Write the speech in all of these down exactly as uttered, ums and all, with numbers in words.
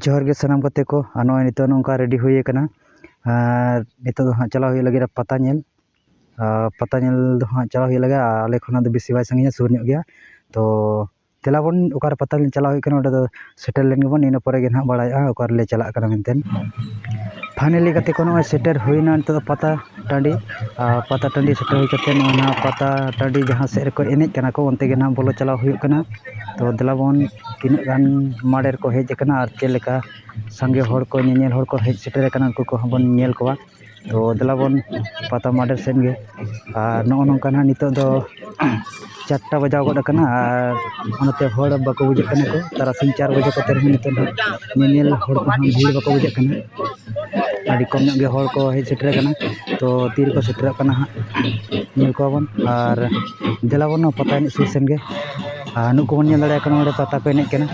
ᱡᱚᱦᱟᱨ ᱜᱮ ᱥᱟᱱᱟᱢ ᱜᱟᱛᱮ ᱠᱚ᱾ ᱟᱨ ᱱᱚᱜᱼᱚᱭ ᱱᱤᱛᱚᱜ ᱱᱚᱝᱠᱟ ᱨᱮᱰᱤ ᱦᱩᱭ ᱟᱠᱟᱱᱟ᱾ ᱟᱨ ᱱᱤᱛᱚᱜ ᱫᱚ ᱦᱟᱸᱜ ᱪᱟᱞᱟᱣ ᱦᱩᱭᱩᱜ ᱞᱟᱹᱜᱤᱫ ᱯᱟᱛᱟ ᱧᱮᱞ᱾ ᱟᱨ ᱯᱟᱛᱟ ᱧᱮᱞ ᱫᱚ ᱦᱟᱸᱜ ᱪᱟᱞᱟᱣ ᱦᱩᱭᱩᱜ ᱞᱟᱹᱜᱤᱫ, ᱟᱞᱮ ᱠᱷᱚᱱᱟᱜ ᱫᱚ ᱵᱮᱥᱤ ᱵᱟᱭ ᱥᱟᱺᱜᱤᱧᱟ, ᱥᱩᱨ ᱧᱚᱜ ᱜᱮᱭᱟ᱾ ᱛᱚ ᱫᱮᱞᱟ ᱵᱚᱱ, ᱚᱠᱟᱨᱮ ᱯᱟᱛᱟ ᱧᱮᱞ ᱪᱟᱞᱟᱣ ᱦᱩᱭᱩᱜ ᱠᱟᱱᱟ, ᱚᱸᱰᱮ ᱫᱚ ᱥᱮᱴᱮᱨ ᱞᱮᱱ ᱜᱮᱵᱚᱱ, ᱤᱱᱟᱹ ᱯᱚᱨᱮ ᱜᱮ ᱱᱟᱦᱟᱜ ᱵᱟᱲᱟᱭᱚᱜᱼᱟ ᱚᱠᱟ ᱨᱮᱞᱮ ᱪᱟᱞᱟᱜ ᱠᱟᱱᱟ ᱢᱮᱱᱛᱮ᱾ ᱯᱷᱟᱭᱱᱟᱞᱤ ᱜᱟᱛᱮ ᱠᱚ, ᱱᱚᱜᱼᱚᱭ ᱥᱮᱴᱮᱨ ᱦᱩᱭᱱᱟ ᱱᱤᱛᱚᱜ ᱫᱚ ᱯᱟᱛᱟ ᱴᱟᱺᱰᱤ᱾ ᱟᱨ ᱯᱟᱛᱟ ᱴᱟᱺᱰᱤ ᱥᱮᱴᱮᱨ ᱦᱩᱭ ᱠᱟᱛᱮ, ᱱᱚᱜᱼᱚᱭ ᱱᱟᱦᱟᱜ ᱯᱟᱛᱟ ᱴᱟᱺᱰᱤ ᱡᱟᱦᱟᱸ ᱥᱮᱫ ᱨᱮᱠᱚ ᱮᱱᱮᱡ ᱠᱟᱱᱟ ᱠᱚ, ᱚᱱᱛᱮ ᱜᱮ ᱱᱟᱦᱟᱜ ᱵᱚᱞᱚ ᱪᱟᱞᱟᱣ ᱦᱩᱭᱩᱜ ᱠᱟᱱᱟ᱾ ᱛᱚ ᱫᱮᱞᱟ ᱵᱚᱱ, ᱛᱤᱱᱟᱹᱜ ᱜᱟᱱ ᱢᱟᱰᱮᱨ ᱠᱚ ᱦᱮᱡ ᱟᱠᱟᱱᱟ ᱟᱨ ᱪᱮᱫ ᱞᱮᱠᱟ ᱥᱟᱸᱜᱮ ᱦᱚᱲ ᱠᱚ, ᱧᱮᱧᱮᱞ ᱦᱚᱲ ᱠᱚ ᱦᱮᱡ ᱥᱮᱴᱮᱨ ᱟᱠᱟᱱᱟ, ᱩᱱᱠᱩ ᱠᱚᱦᱚᱸ ᱵᱚᱱ ᱧᱮᱞ ᱠᱚᱣᱟ᱾ ᱛᱚ ᱫᱮᱞᱟ ᱵᱚᱱ ᱯᱟᱛᱟ ᱢᱟᱰᱮᱨ ᱥᱮᱫ ᱜᱮ᱾ ᱟᱨ ᱱᱚᱜᱼᱚ ᱱᱚᱝᱠᱟ ᱱᱟᱦᱟᱜ ᱱᱤᱛᱚᱜ ᱫᱚ ᱪᱟᱨᱴᱟ ᱵᱟᱡᱟᱣ ᱜᱚᱫ ᱟᱠᱟᱱᱟ ᱟᱨ ᱚᱱᱟᱛᱮ ᱦᱚᱲ ᱵᱟᱠᱚ ᱵᱩᱡᱷᱟᱹᱜ ᱠᱟᱱᱟ ᱠᱚ᱾ ᱛᱟᱨᱟᱥᱤᱧ ᱪᱟᱨ ᱵᱟᱡᱮ ᱠᱚᱛᱮ ᱨᱮᱦᱚᱸ ᱱᱤᱛᱚᱜ ᱱᱟᱦᱟᱜ ᱧᱮᱧᱮᱞ ᱦᱚᱲ ᱠᱚᱦᱚᱸ ᱵᱷᱤᱲ ᱵᱟᱠᱚ ᱵᱩᱡᱷᱟᱹᱜ ᱠᱟᱱᱟ᱾ ᱟᱹᱰᱤ ᱠᱚᱢ ᱧᱚᱜ ᱜᱮ ᱦᱚᱲ ᱠᱚ ᱦᱮᱡ ᱥᱮᱴᱮᱨ ᱟᱠᱟᱱᱟ᱾ ᱛᱚ ᱛᱤ ᱨᱮᱠᱚ ᱥᱮᱴᱮᱨᱚᱜ ᱠᱟᱱᱟ ᱦᱟᱸᱜ, ᱧᱮᱞ ᱠᱚᱣᱟ ᱵᱚᱱ᱾ ᱟᱨ ᱫᱮᱞᱟ ᱵᱚᱱ ᱱᱚᱣᱟ ᱯᱟᱛᱟ ᱮᱱᱮᱡ ᱥᱩᱨ ᱥᱮᱱ ᱜᱮ᱾ ᱟᱨ ᱱᱩᱠᱩ ᱵᱚᱱ ᱧᱮᱞ ᱫᱟᱲᱮᱭᱟᱜ ᱠᱟᱱᱟ, ᱱᱚᱰᱮ ᱯᱟᱛᱟ ᱠᱚ ᱮᱱᱮᱡ ᱠᱟᱱᱟ᱾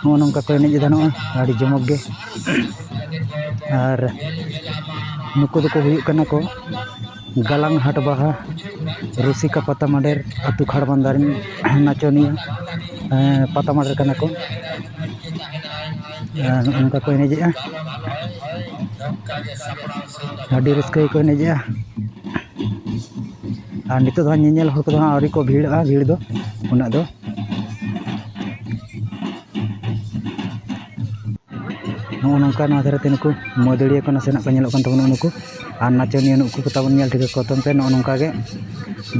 ᱱᱚᱜᱼᱚ ᱱᱚᱝᱠᱟ ᱠᱚ ᱮᱱᱮᱡ ᱮᱫᱟ ᱱᱚᱜᱼᱚᱭ, ᱟᱹᱰᱤ ᱡᱚᱢᱚᱠ ᱜᱮ᱾ ᱟᱨ ᱱᱩᱠᱩ ᱫᱚᱠᱚ ᱦᱩᱭᱩᱜ ᱠᱟᱱᱟ ᱠᱚ ᱜᱟᱞᱟᱝ ᱦᱟᱴ ᱵᱟᱦᱟ, ᱨᱩᱥᱤᱠᱟ ᱯᱟᱛᱟ ᱢᱟᱰᱮᱨ, ᱟᱹᱛᱩ ᱠᱷᱟᱲᱵᱟᱱᱫᱟ ᱨᱮᱱ ᱱᱟᱪᱚᱱᱤᱭᱟᱹ, ᱮᱸ, ᱯᱟᱛᱟ ᱢᱟᱰᱮᱨ ᱠᱟᱱᱟ ᱠᱚ᱾ ᱟᱨ ᱱᱚᱜᱼᱚ ᱱᱚᱝᱠᱟ ᱠᱚ ᱮᱱᱮᱡᱮᱜᱼᱟ, ᱟᱹᱰᱤ ᱨᱟᱹᱥᱠᱟᱹ ᱜᱮᱠᱚ ᱮᱱᱮᱡᱮᱜᱼᱟ᱾ ᱟᱨ ᱱᱤᱛᱚᱜ ᱫᱚ ᱦᱟᱸᱜ ᱧᱮᱧᱮᱞ ᱦᱚᱲ ᱠᱚᱫᱚ ᱦᱟᱸᱜ ᱟᱹᱣᱨᱤ ᱠᱚ ᱵᱷᱤᱲᱚᱜᱼᱟ, ᱵᱷᱤᱲ ᱫᱚ ᱩᱱᱟᱹᱜ ᱫᱚ᱾ ᱱᱚᱜᱼᱚ ᱱᱚᱝᱠᱟ ᱱᱚᱣᱟ ᱫᱷᱟᱨᱮ ᱛᱮ ᱱᱩᱠᱩ ᱢᱟᱹᱫᱟᱹᱲᱤᱭᱟᱹ ᱠᱚ ᱱᱟᱥᱮᱱᱟᱜ ᱠᱚ ᱧᱮᱞᱚᱜ ᱠᱟᱱ ᱛᱟᱵᱚᱱᱟ, ᱱᱩᱠᱩ ᱟᱨ ᱱᱟᱪᱚᱱᱤᱭᱟᱹ ᱱᱩᱠᱩ ᱠᱚ ᱛᱟᱵᱚᱱ ᱧᱮᱞ ᱴᱷᱤᱠ ᱠᱚ ᱛᱟᱵᱚᱱ ᱯᱮ᱾ ᱱᱚᱜᱼᱚ ᱱᱚᱝᱠᱟ ᱜᱮ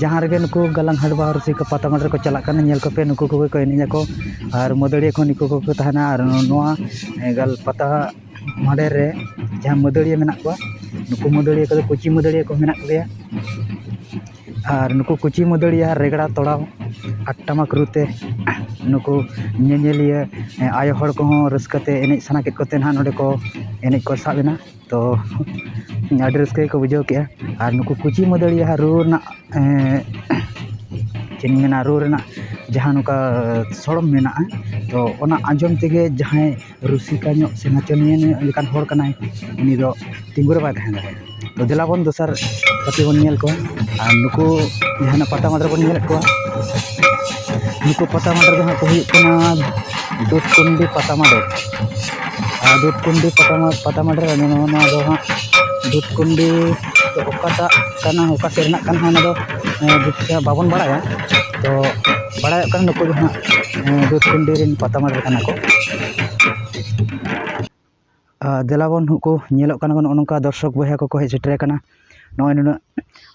ᱡᱟᱦᱟᱸ ᱨᱮᱜᱮ ᱱᱩᱠᱩ ᱜᱟᱞᱟᱝ ᱦᱟᱴ ᱵᱟᱦᱟ ᱨᱩᱥᱤᱠᱟ ᱯᱟᱛᱟ ᱢᱟᱰᱮᱨ ᱠᱚ ᱪᱟᱞᱟᱜ ᱠᱟᱱᱟ, ᱧᱮᱞ ᱠᱚᱯᱮ, ᱱᱩᱠᱩ ᱠᱚᱜᱮ ᱠᱚ ᱮᱱᱮᱡ ᱟᱠᱚ᱾ ᱟᱨ ᱢᱟᱹᱫᱟᱹᱲᱤᱭᱟᱹ ᱠᱚ ᱱᱩᱠᱩ ᱠᱚᱜᱮ ᱠᱚ ᱛᱟᱦᱮᱱᱟ᱾ ᱟᱨ ᱱᱚᱣᱟ, ᱮ, ᱜᱟᱞ ᱯᱟᱛᱟ ᱢᱟᱰᱮᱨ ᱨᱮ ᱡᱟᱦᱟᱸ ᱢᱟᱹᱫᱟᱹᱲᱤᱭᱟᱹ ᱢᱮᱱᱟᱜ ᱠᱚᱣᱟ, ᱱᱩᱠᱩ ᱢᱟᱹᱫᱟᱹᱲᱤᱭᱟᱹ ᱠᱚᱫᱚ ᱠᱩᱪᱤ ᱢᱟᱹᱫᱟᱹᱲᱤᱭᱟᱹ ᱠᱚ ᱢᱮᱱᱟᱜ ᱠᱚᱜᱮᱭᱟ᱾ ᱟᱨ ᱱᱩᱠᱩ ᱠᱩᱪᱤ ᱢᱟᱹᱫᱟᱹᱲᱤᱭᱟᱹ ᱨᱮᱜᱽᱲᱟ ᱛᱚᱲᱟᱣ ᱟᱨ ᱴᱟᱢᱟᱠ ᱨᱩ ᱛᱮ ᱱᱩᱠᱩ ᱧᱮᱧᱮᱞᱤᱭᱟᱹ, ᱮ, ᱟᱭᱳ ᱦᱚᱲ ᱠᱚᱦᱚᱸ ᱨᱟᱹᱥᱠᱟᱹ ᱛᱮ ᱮᱱᱮᱡ ᱥᱟᱱᱟ ᱠᱮᱫ ᱠᱚᱛᱮ ᱱᱟᱦᱟᱜ ᱱᱚᱰᱮ ᱠᱚ ᱮᱱᱮᱡ ᱠᱚ ᱥᱟᱵ ᱮᱱᱟ᱾ ᱛᱚ ᱟᱹᱰᱤ ᱨᱟᱹᱥᱠᱟᱹ ᱜᱮᱠᱚ ᱵᱩᱡᱷᱟᱹᱣ ᱠᱮᱜᱼᱟ᱾ ᱟᱨ ᱱᱩᱠᱩ ᱠᱩᱪᱤ ᱢᱟᱹᱫᱟᱹᱲᱤᱭᱟᱹ ᱦᱟᱸᱜ ᱨᱩ ᱨᱮᱱᱟᱜ, ᱮ, ᱪᱮᱫ ᱤᱧ ᱢᱮᱱᱟ, ᱨᱩ ᱨᱮᱱᱟᱜ ᱡᱟᱦᱟᱸ ᱱᱚᱝᱠᱟ ᱥᱚᱲᱚᱢ ᱢᱮᱱᱟᱜᱼᱟ, ᱛᱚ ᱚᱱᱟ ᱟᱸᱡᱚᱢ ᱛᱮᱜᱮ ᱡᱟᱦᱟᱸᱭ ᱨᱩᱥᱤᱠᱟ ᱧᱚᱜ ᱥᱮ ᱱᱟᱪᱚᱱᱤᱭᱟᱹ ᱧᱚᱜ ᱞᱮᱠᱟᱱ ᱦᱚᱲ ᱠᱟᱱᱟᱭ, ᱩᱱᱤ ᱫᱚ ᱛᱤᱸᱜᱩ ᱨᱮ ᱵᱟᱭ ᱛᱟᱦᱮᱸ ᱫᱟᱲᱮᱭᱟᱜᱼᱟ᱾ ᱛᱚ ᱫᱮᱞᱟ ᱵᱚᱱ ᱫᱚᱥᱟᱨ ᱠᱟᱹᱴᱤᱡ ᱵᱚᱱ ᱧᱮᱞ ᱠᱚᱣᱟ᱾ ᱟᱨ ᱱᱩᱠᱩ ᱡᱟᱦᱟᱱᱟᱜ ᱯᱟᱛᱟ ᱢᱟᱰᱮᱨ ᱵᱚᱱ ᱧᱮᱞᱮᱫ ᱠᱚᱣᱟ, ᱱᱩᱠᱩ ᱯᱟᱛᱟ ᱢᱟᱰᱮᱨ ᱫᱚ ᱦᱟᱸᱜ ᱠᱚ ᱦᱩᱭᱩᱜ ᱠᱟᱱᱟ ᱫᱩᱫᱷᱠᱩᱱᱰᱤ ᱯᱟᱛᱟ ᱢᱟᱰᱮᱨ᱾ ᱟᱨ ᱫᱩᱫᱷᱠᱩᱱᱰᱤ ᱯᱟᱛᱟ ᱢᱟ-, ᱯᱟᱛᱟ ᱢᱟᱰᱮᱨ, ᱱᱚᱣᱟ, ᱱᱚᱣᱟ ᱫᱚ ᱦᱟᱸᱜ ᱫᱩᱫᱷᱠᱩᱱᱰᱤ ᱫᱚ ᱚᱠᱟᱴᱟᱜ ᱠᱟᱱᱟ, ᱚᱠᱟ ᱥᱮᱫ ᱨᱮᱱᱟᱜ ᱠᱟᱱᱟ, ᱚᱱᱟ ᱫᱚ, ᱮᱸ, ᱡᱩᱛ ᱛᱮ ᱵᱟᱵᱚᱱ ᱵᱟᱲᱟᱭᱟ᱾ ᱛᱚ ᱵᱟᱲᱟᱭᱚᱜ ᱠᱟᱱᱟ ᱱᱩᱠᱩ ᱫᱚ ᱦᱟᱸᱜ, ᱮᱸ, ᱫᱩᱫᱷᱠᱩᱱᱰᱤ ᱨᱮᱱ ᱯᱟᱛᱟ ᱢᱟᱰᱮᱨ ᱠᱟᱱᱟ ᱠᱚ᱾ ᱟᱨ ᱫᱮᱞᱟ ᱵᱚᱱ ᱱᱩᱠᱩ ᱧᱮᱞᱚᱜ ᱠᱟᱱᱟ ᱠᱚ, ᱱᱚᱜᱼᱚ ᱱᱚᱝᱠᱟ ᱫᱚᱨᱥᱚᱠ ᱵᱚᱭᱦᱟ ᱠᱚᱠᱚ ᱦᱮᱡ ᱥᱮᱴᱮᱨ ᱟᱠᱟᱱᱟ ᱱᱚᱜᱼᱚᱭ ᱱᱩᱱᱟᱹᱜ᱾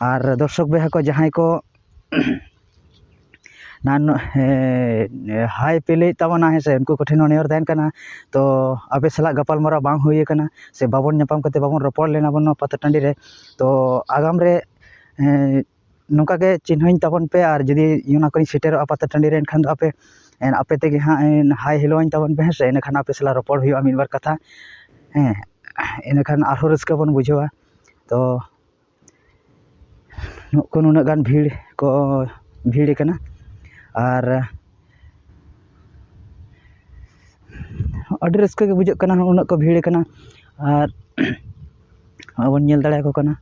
ᱟᱨ ᱫᱚᱨᱥᱚᱠ ᱵᱚᱭᱦᱟ ᱠᱚ ᱡᱟᱦᱟᱸᱭ ᱠᱚ ᱱᱟᱱ, ᱮ, ᱦᱟᱭ ᱯᱮ ᱞᱟᱹᱭᱮᱫ ᱛᱟᱵᱚᱱᱟ, ᱦᱮᱸ ᱥᱮ, ᱩᱱᱠᱩ ᱠᱚᱴᱷᱮᱱ ᱦᱚᱸ ᱱᱮᱦᱚᱨ ᱛᱟᱦᱮᱱ ᱠᱟᱱᱟ, ᱛᱚ ᱟᱯᱮ ᱥᱟᱞᱟᱜ ᱜᱟᱯᱟᱞᱢᱟᱨᱟᱣ ᱵᱟᱝ ᱦᱩᱭ ᱟᱠᱟᱱᱟ ᱥᱮ ᱵᱟᱵᱚᱱ ᱧᱟᱯᱟᱢ ᱠᱟᱛᱮ ᱵᱟᱵᱚᱱ ᱨᱚᱯᱚᱲ ᱞᱮᱱᱟ ᱵᱚᱱ ᱱᱚᱣᱟ ᱯᱟᱛᱟ ᱴᱟᱺᱰᱤ ᱨᱮ, ᱛᱚ ᱟᱜᱟᱢ ᱨᱮ, ᱮ, ᱱᱚᱝᱠᱟ ᱜᱮ ᱪᱤᱱᱦᱟᱹᱧ ᱛᱟᱵᱚᱱ ᱯᱮ᱾ ᱟᱨ ᱡᱩᱫᱤ ᱚᱱᱟ ᱠᱚᱨᱮᱧ ᱥᱮᱴᱮᱨᱚᱜᱼᱟ ᱯᱟᱛᱟ ᱴᱟᱺᱰᱤ ᱨᱮ, ᱮᱱᱠᱷᱟᱱ ᱫᱚ ᱟᱯᱮ, ᱮ, ᱟᱯᱮ ᱛᱮᱜᱮ ᱦᱟᱸᱜ, ᱮ, ᱦᱟᱭ ᱦᱮᱞᱳ ᱟᱹᱧ ᱛᱟᱵᱚᱱ ᱯᱮ, ᱦᱮᱸ ᱥᱮ, ᱤᱱᱟᱹᱠᱷᱟᱱ ᱟᱯᱮ ᱥᱟᱞᱟᱜ ᱨᱚᱯᱚᱲ ᱦᱩᱭᱩᱜᱼᱟ ᱢᱤᱫ ᱵᱟᱨ ᱠᱟᱛᱷᱟ, ᱦᱮᱸ, ᱤᱱᱟᱹᱠᱷᱟᱱ ᱟᱨᱦᱚᱸ ᱨᱟᱹᱥᱠᱟᱹ ᱵᱚᱱ ᱵᱩᱡᱷᱟᱹᱣᱟ᱾ ᱛᱚ ᱱᱩᱜ-, ᱠᱚ ᱱᱩᱱᱟᱹᱜ ᱜᱟᱱ ᱵᱷᱤᱲ ᱠᱚ ᱵᱷᱤᱲ ᱠᱟᱱᱟ᱾ ᱟᱨ ᱟᱹᱰᱤ ᱨᱟᱹᱥᱠᱟᱹ ᱜᱮ ᱵᱩᱡᱷᱟᱹᱜ ᱠᱟᱱᱟ, ᱩᱱᱟᱹᱜ ᱠᱚ ᱵᱷᱤᱲ ᱠᱟᱱᱟ᱾ ᱟᱨ ᱱᱚᱜᱼᱚᱭ ᱵᱚᱱ ᱧᱮᱞ ᱫᱟᱲᱮᱭᱟᱠᱚ ᱠᱟᱱᱟ,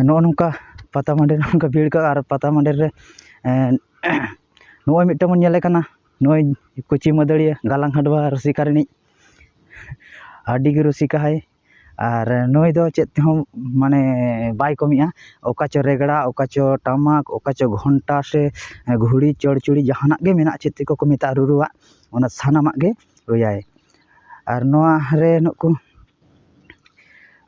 ᱱᱚᱜᱼᱚ ᱱᱚᱝᱠᱟ ᱯᱟᱛᱟ ᱢᱟᱰᱮᱨ ᱱᱚᱝᱠᱟ ᱵᱷᱤᱲ ᱠᱚ᱾ ᱟᱨ ᱯᱟᱛᱟ ᱢᱟᱰᱮᱨ ᱨᱮ, ᱮᱸ, ᱱᱚᱜᱼᱚᱭ ᱢᱤᱫᱴᱟᱝ ᱵᱚᱱ ᱧᱮᱞᱮ ᱠᱟᱱᱟ, ᱱᱚᱜᱼᱚᱭ ᱠᱩᱪᱤ ᱢᱟᱹᱫᱟᱹᱲᱤᱭᱟᱹ ᱜᱟᱞᱟᱝ ᱦᱟᱰᱣᱟ ᱨᱩᱥᱤᱠᱟ ᱨᱤᱱᱤᱡ, ᱟᱹᱰᱤ ᱜᱮ ᱨᱩᱥᱤᱠᱟ ᱦᱟᱭ᱾ ᱟᱨ ᱱᱩᱭ ᱫᱚ ᱪᱮᱫ ᱛᱮᱦᱚᱸ ᱢᱟᱱᱮ ᱵᱟᱭ ᱠᱚᱢᱮᱜᱼᱟ᱾ ᱚᱠᱟ ᱪᱚ ᱨᱮᱜᱽᱲᱟ, ᱚᱠᱟ ᱪᱚ ᱴᱟᱢᱟᱠ, ᱚᱠᱟ ᱪᱚ ᱜᱷᱚᱱᱴᱟ ᱥᱮ ᱜᱷᱩᱲᱤ, ᱪᱚᱲᱪᱩᱲᱤ, ᱡᱟᱦᱟᱱᱟᱜ ᱜᱮ ᱢᱮᱱᱟᱜᱼᱟ, ᱪᱮᱫ ᱛᱮᱠᱚ ᱠᱚ ᱢᱮᱛᱟᱜᱼᱟ, ᱨᱩᱨᱩᱣᱟᱜ, ᱚᱱᱟ ᱥᱟᱱᱟᱢᱟᱜ ᱜᱮ ᱨᱩᱭᱟᱭ᱾ ᱟᱨ ᱱᱚᱣᱟ ᱨᱮ ᱱᱩᱠᱩ,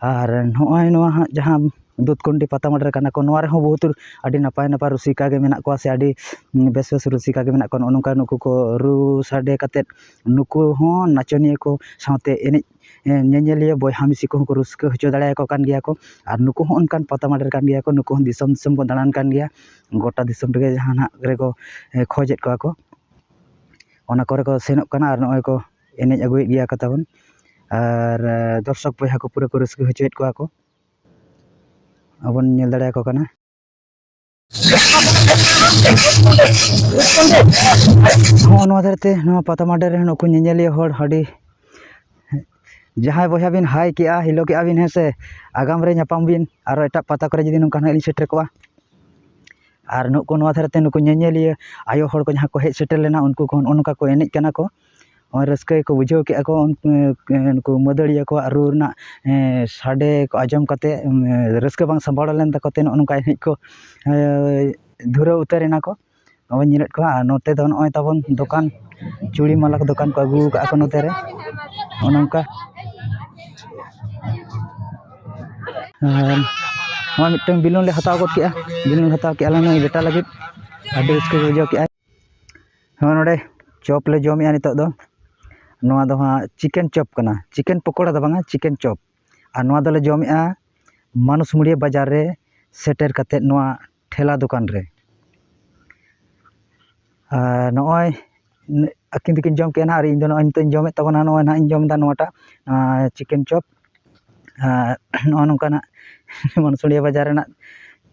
ᱟᱨ ᱱᱚᱜᱼᱚᱭ ᱱᱚᱣᱟ ᱦᱟᱸᱜ ᱡᱟᱦᱟᱸ ᱫᱩᱫᱷᱠᱩᱱᱰᱤ ᱯᱟᱛᱟ ᱢᱟᱰᱮᱨ ᱠᱟᱱᱟ ᱠᱚ, ᱱᱚᱣᱟ ᱨᱮᱦᱚᱸ ᱵᱚᱦᱩᱛ ᱟᱹᱰᱤ ᱱᱟᱯᱟᱭ ᱱᱟᱯᱟᱭ ᱨᱩᱥᱤᱠᱟ ᱜᱮ ᱢᱮᱱᱟᱜ ᱠᱚᱣᱟ ᱥᱮ ᱟᱹᱰᱤ ᱵᱮᱥ ᱵᱮᱥ ᱨᱩᱥᱤᱠᱟ ᱜᱮ ᱢᱮᱱᱟᱜ ᱠᱚᱣᱟ᱾ ᱱᱚᱜᱼᱚ ᱱᱚᱝᱠᱟ ᱱᱩᱠᱩ ᱠᱚ ᱨᱩ ᱥᱟᱰᱮ ᱠᱟᱛᱮᱫ ᱱᱩᱠᱩ ᱦᱚᱸ ᱱᱟᱪᱚᱱᱤᱭᱟᱹ ᱠᱚ ᱥᱟᱶᱛᱮ ᱮᱱᱮᱡ, ᱮ, ᱧᱮᱧᱮᱞᱤᱭᱟᱹ ᱵᱚᱭᱦᱟ ᱢᱤᱥᱤ ᱠᱚᱦᱚᱸ ᱠᱚ ᱨᱟᱹᱥᱠᱟᱹ ᱦᱚᱪᱚ ᱫᱟᱲᱮᱭᱟᱠᱚ ᱠᱟᱱ ᱜᱮᱭᱟ ᱠᱚ᱾ ᱟᱨ ᱱᱩᱠᱩ ᱦᱚᱸ ᱚᱱᱠᱟᱱ ᱯᱟᱛᱟ ᱢᱟᱰᱮᱨ ᱠᱟᱱ ᱜᱮᱭᱟ ᱠᱚ, ᱱᱩᱠᱩ ᱦᱚᱸ ᱫᱤᱥᱚᱢ ᱫᱤᱥᱚᱢ ᱠᱚ ᱫᱟᱬᱟᱱ ᱠᱟᱱ ᱜᱮᱭᱟ, ᱜᱚᱴᱟ ᱫᱤᱥᱚᱢ ᱨᱮᱜᱮ ᱡᱟᱦᱟᱱᱟᱜ ᱨᱮᱠᱚ, ᱮ, ᱠᱷᱚᱡᱮᱫ ᱠᱚᱣᱟ ᱠᱚ, ᱚᱱᱟ ᱠᱚᱨᱮ ᱠᱚ ᱥᱮᱱᱚᱜ ᱠᱟᱱᱟ ᱟᱨ ᱱᱚᱜᱼᱚᱭ ᱠᱚ ᱮᱱᱮᱡ ᱟᱹᱜᱩᱭᱮᱫ ᱜᱮᱭᱟ ᱠᱚ ᱛᱟᱵᱚᱱ᱾ ᱟᱨ, ᱮ, ᱫᱚᱨᱥᱚᱠ ᱵᱚᱭᱦᱟ ᱠᱚ ᱯᱩᱨᱟᱹ ᱠᱚ ᱨᱟᱹᱥᱠᱟᱹ ᱦᱚᱪᱚᱭᱮᱫ ᱠᱚᱣᱟ ᱠᱚ, ᱟᱵᱚᱱ ᱧᱮᱞ ᱫᱟᱲᱮᱭᱟᱠᱚ ᱠᱟᱱᱟ᱾ ᱦᱚᱸ, ᱱᱚᱣᱟ ᱫᱷᱟᱨᱮᱛᱮ ᱱᱚᱣᱟ ᱯᱟᱛᱟ ᱢᱟᱰᱮᱨ ᱨᱮ ᱱᱩᱠᱩ ᱧᱮᱧᱮᱞᱤᱭᱟᱹ ᱦᱚᱲ ᱟᱹᱰᱤ ᱡᱟᱦᱟᱸᱭ ᱵᱚᱭᱦᱟ ᱵᱤᱱ ᱦᱟᱭ ᱠᱮᱜᱼᱟ, ᱦᱤᱞᱳ ᱠᱮᱜᱼᱟ ᱵᱤᱱ, ᱦᱮᱸ ᱥᱮ, ᱟᱜᱟᱢ ᱨᱮ ᱧᱟᱯᱟᱢ ᱵᱤᱱ ᱟᱨᱚ ᱮᱴᱟᱜ ᱯᱟᱛᱟ ᱠᱚᱨᱮ ᱡᱩᱫᱤ ᱱᱚᱝᱠᱟ ᱱᱟᱦᱟᱜ ᱞᱤᱧ ᱥᱮᱴᱮᱨ ᱠᱚᱜᱼᱟ᱾ ᱟᱨ ᱱᱩᱠᱩ ᱱᱚᱣᱟ ᱫᱷᱟᱨᱮ ᱛᱮ ᱱᱩᱠᱩ ᱧᱮᱧᱮᱞᱤᱭᱟᱹ ᱟᱭᱳ ᱦᱚᱲ ᱠᱚ ᱡᱟᱦᱟᱸ ᱠᱚ ᱦᱮᱡ ᱥᱮᱴᱮᱨ ᱞᱮᱱᱟ, ᱩᱱᱠᱩ ᱠᱚ ᱱᱚᱜᱼᱚ ᱱᱚᱝᱠᱟ ᱠᱚ ᱮᱱᱮᱡ ᱠᱟᱱᱟ ᱠᱚ᱾ ᱱᱚᱜᱼᱚᱭ ᱨᱟᱹᱥᱠᱟᱹ ᱜᱮᱠᱚ ᱵᱩᱡᱷᱟᱹᱣ ᱠᱮᱜᱼᱟ ᱠᱚ᱾ ᱩᱱ-, ᱱᱩᱠᱩ ᱢᱟᱹᱫᱟᱹᱲᱤᱭᱟᱹ ᱠᱚᱣᱟᱜ ᱨᱩ ᱨᱮᱱᱟᱜ, ᱮᱸ, ᱥᱟᱰᱮ ᱠᱚ ᱟᱸᱡᱚᱢ ᱠᱟᱛᱮ, ᱮᱸ, ᱨᱟᱹᱥᱠᱟᱹ ᱵᱟᱝ ᱥᱟᱸᱵᱷᱟᱣ ᱞᱮᱱ ᱛᱟᱠᱚ ᱛᱮ ᱱᱚᱜᱼᱚ ᱱᱚᱝᱠᱟ ᱮᱱᱮᱡ ᱠᱚ, ᱮᱸ, ᱫᱷᱩᱨᱟᱹᱣ ᱩᱛᱟᱹᱨ ᱮᱱᱟ ᱠᱚ᱾ ᱱᱚᱜᱼᱚᱭ ᱧᱮᱞᱮᱫ ᱠᱚᱣᱟ, ᱟᱨ ᱱᱚᱛᱮ ᱫᱚ ᱱᱚᱜᱼᱚᱭ ᱛᱟᱵᱚᱱ ᱫᱚᱠᱟᱱ, ᱪᱩᱲᱤ ᱢᱟᱞᱟ ᱠᱚ ᱫᱚᱠᱟᱱ ᱠᱚ ᱟᱹᱜᱩ ᱟᱠᱟᱫᱼᱟ ᱠᱚ ᱱᱚᱛᱮ ᱨᱮ, ᱱᱚᱜᱼᱚ ᱱᱚᱝᱠᱟ᱾ ᱟᱨ ᱱᱚᱣᱟ ᱢᱤᱫᱴᱟᱝ ᱵᱮᱞᱩᱱ ᱞᱮ ᱦᱟᱛᱟᱣ ᱜᱚᱫ ᱠᱮᱜᱼᱟ, ᱵᱮᱞᱩᱱ ᱞᱮ ᱦᱟᱛᱟᱣ ᱠᱮᱜᱼᱟ ᱞᱮ ᱱᱩᱭ ᱵᱮᱴᱟ ᱞᱟᱹᱜᱤᱫ, ᱟᱹᱰᱤ ᱨᱟᱹᱥᱠᱟᱹ ᱜᱮ ᱵᱩᱡᱷᱟᱹᱣ ᱠᱮᱜᱼᱟᱭ᱾ ᱦᱚᱸ, ᱱᱚᱰᱮ ᱪᱚᱯ ᱞᱮ ᱡᱚᱢᱮᱜᱼᱟ ᱱᱤᱛᱚᱜ ᱫᱚ᱾ ᱱᱚᱣᱟ ᱫᱚ ᱦᱟᱸᱜ ᱪᱤᱠᱮᱱ ᱪᱚᱯ ᱠᱟᱱᱟ, ᱪᱤᱠᱮᱱ ᱯᱚᱠᱳᱲᱟ ᱫᱚ ᱵᱟᱝᱟ, ᱪᱤᱠᱮᱱ ᱪᱚᱯ᱾ ᱟᱨ ᱱᱚᱣᱟ ᱫᱚᱞᱮ ᱡᱚᱢᱮᱜᱼᱟ ᱢᱟᱱᱩᱥ ᱢᱩᱲᱤᱭᱟᱹ ᱵᱟᱡᱟᱨ ᱨᱮ ᱥᱮᱴᱮᱨ ᱠᱟᱛᱮᱫ ᱱᱚᱣᱟ ᱴᱷᱮᱞᱟ ᱫᱚᱠᱟᱱ ᱨᱮ᱾ ᱟᱨ ᱱᱚᱜᱼᱚᱭ ᱟᱹᱠᱤᱱ ᱫᱚᱠᱤᱱ ᱡᱚᱢ ᱠᱮᱜᱼᱟ ᱱᱟᱦᱟᱜ, ᱟᱨ ᱤᱧ ᱫᱚ ᱱᱚᱜᱼᱚᱭ ᱱᱤᱛᱚᱜ ᱤᱧ ᱡᱚᱢᱮᱫ ᱛᱟᱵᱚᱱᱟ, ᱱᱚᱜᱼᱚᱭ ᱱᱟᱦᱟᱜ ᱤᱧ ᱡᱚᱢ ᱮᱫᱟ ᱱᱚᱣᱟᱴᱟᱜ, ᱟᱨ ᱪᱤᱠᱮᱱ ᱪᱚᱯ᱾ ᱟᱨ ᱱᱚᱜᱼᱚ ᱱᱚᱝᱠᱟᱱᱟᱜ ᱡᱮᱢᱚᱱ ᱥᱩᱲᱤᱭᱟᱹ ᱵᱟᱡᱟᱨ ᱨᱮᱱᱟᱜ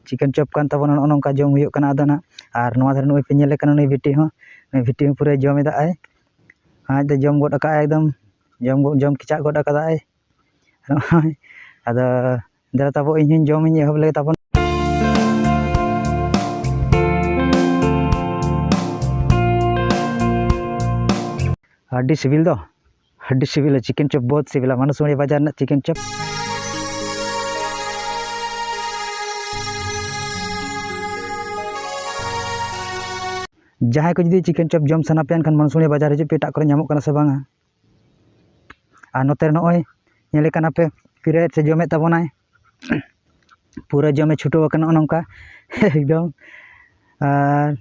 ᱪᱤᱠᱮᱱ ᱪᱚᱯ ᱠᱟᱱ ᱛᱟᱵᱚᱱᱟ, ᱱᱚᱜᱼᱚ ᱱᱚᱝᱠᱟ ᱡᱚᱢ ᱦᱩᱭᱩᱜ ᱠᱟᱱᱟ᱾ ᱟᱫᱚ ᱱᱟᱦᱟᱜ, ᱟᱨ ᱱᱚᱣᱟ ᱫᱷᱟᱨᱮ ᱱᱩᱭ ᱯᱮ ᱧᱮᱞᱮ ᱠᱟᱱᱟ, ᱱᱩᱭ ᱵᱤᱴᱤ ᱦᱚᱸ, ᱱᱩᱭ ᱵᱤᱴᱤ ᱦᱚᱸ ᱯᱩᱨᱟᱹᱭ ᱡᱚᱢ ᱮᱫᱟ ᱟᱭ, ᱟᱡ ᱫᱚ ᱡᱚᱢ ᱜᱚᱫ ᱟᱠᱟᱫ ᱟᱭ ᱮᱠᱫᱚᱢ, ᱡᱚᱢ ᱜᱚ-, ᱡᱚᱢ ᱠᱮᱪᱟᱜ ᱜᱚᱫ ᱟᱠᱟᱫᱟᱭ᱾ ᱱᱚᱜᱼᱚᱭ, ᱟᱫᱚ ᱫᱮᱞᱟ ᱛᱟᱵᱚ, ᱤᱧ ᱦᱚᱸᱧ ᱡᱚᱢ ᱤᱧ ᱮᱦᱚᱵ ᱞᱮᱜᱮ ᱛᱟᱵᱚᱱ᱾ ᱟᱹᱰᱤ ᱥᱤᱵᱤᱞ ᱫᱚ, ᱟᱹᱰᱤ ᱥᱤᱵᱤᱞᱟ ᱪᱤᱠᱮᱱ ᱪᱚᱯ, ᱵᱚᱦᱩᱛ ᱥᱤᱵᱤᱞᱟ ᱢᱟᱱᱩᱥᱢᱩᱲᱤ ᱵᱟᱡᱟᱨ ᱨᱮᱱᱟᱜ ᱪᱤᱠᱮᱱ ᱪᱚᱯ᱾ ᱡᱟᱦᱟᱸᱭ ᱠᱚ ᱡᱩᱫᱤ ᱪᱤᱠᱮᱱ ᱪᱚᱯ ᱡᱚᱢ ᱥᱟᱱᱟ ᱯᱮᱭᱟ, ᱮᱱᱠᱷᱟᱱ ᱢᱟᱱᱩᱥᱢᱩᱲᱤ ᱵᱟᱡᱟᱨ ᱦᱤᱡᱩᱜ ᱯᱮ, ᱮᱴᱟᱜ ᱠᱚᱨᱮ ᱧᱟᱢᱚᱜ ᱠᱟᱱᱟ ᱥᱮ ᱵᱟᱝᱟ᱾ ᱟᱨ ᱱᱚᱛᱮ ᱨᱮ ᱱᱚᱜᱼᱚᱭ ᱧᱮᱞᱮ ᱠᱟᱱᱟ ᱯᱮ, ᱯᱤᱨᱟᱹᱭᱮᱫ ᱥᱮ ᱡᱚᱢᱮᱫ ᱛᱟᱵᱚᱱᱟᱭ, ᱯᱩᱨᱟᱹ ᱡᱚᱢᱮ ᱪᱷᱩᱴᱟᱹᱣ ᱟᱠᱟᱱᱟ ᱱᱚᱜᱼᱚ ᱱᱚᱝᱠᱟ ᱮᱠᱫᱚᱢ᱾ ᱟᱨ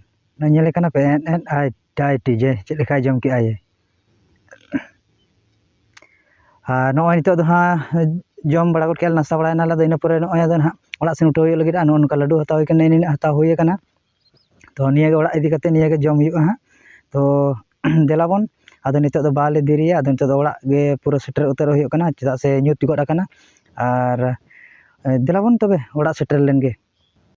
ᱧᱮᱞᱮ ᱠᱟᱱᱟ ᱯᱮ, ᱮᱱ, ᱮᱱ, ᱟᱭ, ᱴᱟᱭ ᱴᱤ ᱡᱮ ᱪᱮᱫ ᱞᱮᱠᱟᱭ ᱡᱚᱢ ᱠᱮᱜᱼᱟᱭ᱾ ᱟᱨ ᱱᱚᱜᱼᱚᱭ ᱱᱤᱛᱚᱜ ᱫᱚ ᱦᱟᱸᱜ ᱡᱚᱢ ᱵᱟᱲᱟ ᱜᱚᱫ ᱠᱮᱜᱼᱟ ᱞᱮ, ᱱᱟᱥᱛᱟ ᱵᱟᱲᱟᱭᱮᱱᱟᱞᱮ, ᱟᱫᱚ ᱤᱱᱟᱹ ᱯᱚᱨᱮ ᱱᱚᱜᱼᱚᱭ ᱟᱫᱚ ᱱᱟᱦᱟᱜ ᱚᱲᱟᱜ ᱥᱮᱱ ᱩᱴᱷᱟᱹᱣ ᱦᱩᱭᱩᱜ ᱞᱟᱹᱜᱤᱫ᱾ ᱟᱨ ᱱᱚᱜᱼᱚ ᱱᱚᱝᱠᱟ ᱞᱟᱹᱰᱩ ᱦᱟᱛᱟᱣ ᱦᱩᱭ ᱠᱟᱱᱟ, ᱱᱤᱱᱟᱹᱜ ᱦᱟᱛᱟᱣ ᱦᱩᱭ ᱠᱟᱱᱟ᱾ ᱛᱚ ᱱᱤᱭᱟᱹ ᱜᱮ ᱚᱲᱟᱜ ᱤᱫᱤ ᱠᱟᱛᱮ ᱱᱤᱭᱟᱹ ᱜᱮ ᱡᱚᱢ ᱦᱩᱭᱩᱜᱼᱟ ᱦᱟᱸᱜ᱾ ᱛᱚ ᱫᱮᱞᱟ ᱵᱚᱱ, ᱟᱫᱚ ᱱᱤᱛᱚᱜ ᱫᱚ ᱵᱟᱞᱮ ᱫᱮᱨᱤᱭᱟ, ᱟᱫᱚ ᱱᱤᱛᱚᱜ ᱫᱚ ᱚᱲᱟᱜ ᱜᱮ ᱯᱩᱨᱟᱹ ᱥᱮᱴᱮᱨ ᱩᱛᱟᱹᱨᱚᱜ ᱦᱩᱭᱩᱜ ᱠᱟᱱᱟ, ᱪᱮᱫᱟᱜ ᱥᱮ ᱧᱩᱛ ᱜᱚᱫ ᱟᱠᱟᱱᱟ᱾ ᱟᱨ, ᱮ, ᱫᱮᱞᱟ ᱵᱚᱱ ᱛᱚᱵᱮ ᱚᱲᱟᱜ ᱥᱮᱴᱮᱨ ᱞᱮᱱ ᱜᱮ᱾